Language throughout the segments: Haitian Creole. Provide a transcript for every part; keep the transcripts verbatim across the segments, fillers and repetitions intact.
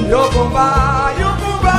Yon konba, yon konba.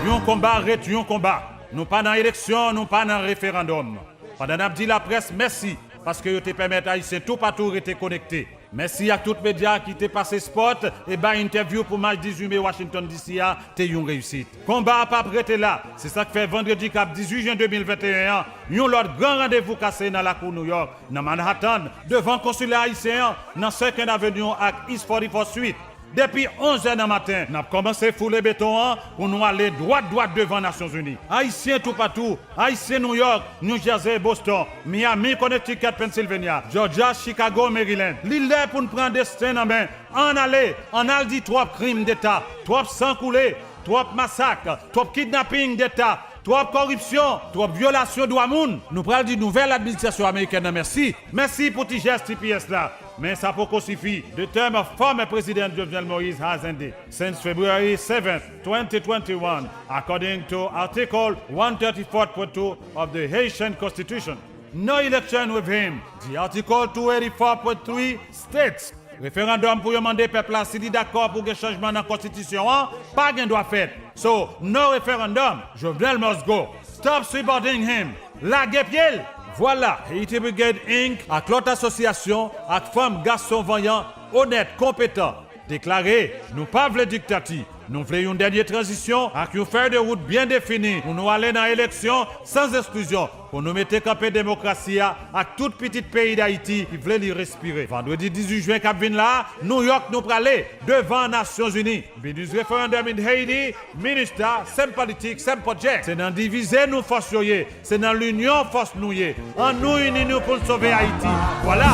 Yon konba ret yon konba. Nou pa nan eleksyon, nou pa nan referandòm. Pandan n ap di laprès mèsi, paske yo te pèmèt Ayisyen toupatou rete konekte. Mèsi ak tout medya ki te pase spòt e bay entèvyou pou mach dizuit me Washington D C a te yon reyisit. Konba a p ap rete la, se sa k fè vandredi k ap dizuit jen de mil venteyen an, yon lòt gran randevou kase nan lakou Nouyòk, nan Manhattan, devan konsila ayisyen an, nan Second Avenue ak East forty-fourth Street. Depi onz è nan maten, n ap kòmanse foule beton an pou nou ale dwat dwat devan Nasyonzini. Ayisyen toupatou, Ayisyen Nouyòk, New Jersey, Boston, Miami, Connecticut, Pennsylvania, Georgia, Chicago, Maryland. Li lè pou n pran desten nan men. Ann ale, ann al di twòp krim deta, twòp san koule, twòp masak, twòp kidnaping deta, twòp kòripsyon, twòp vyolasyon dwa moun. Nou pral di nouvèl administrasyon amerikèn nan mèsi. Mèsi pou ti jès T P S la. Men sa poko sifi. The term of former President Jovenel Moïse has ended since February seventh, twenty twenty-one, according to Article one thirty-four point two of the Haitian Constitution. No election with him. The Article two eighty-four point three states, referandòm pou yo mande pèp la si li dakò pou gen chanjman nan konstitisyon an pa gen dwa fèt. So, no referandòm. Jovenel must go. Stop supporting him. Lage pye l. Vwala, Haiti Brigade Inc ak lòt asosyasyon ak fanm, gason vanyan, onèt, konpetan deklare, nou pa vle diktati. Nou vle yon dènye tranzisyon ak yon fèy de wout byen defini pou nou ale nan eleksyon san eksklizyon, pou nou mete kanpe demokrasi a ak tout pitit peyi Dayiti ki vle li respire. Vandredi dizuit jen k ap vin la a, Nouyòk nou prale, devan Nasyonzini. Binis referandòm in Haiti, Minista, sèm politik, sèm pwojè. Se nan divize nou fòs yo ye. Se nan linyon fòs nou ye. Annou ini nou pou n sove Ayiti. Vwala.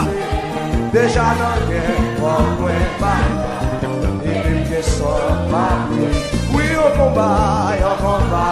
Deja nan gè, fò mwen bay. Epi m gen sòt pa pye. Wi, yon konba, yon konba.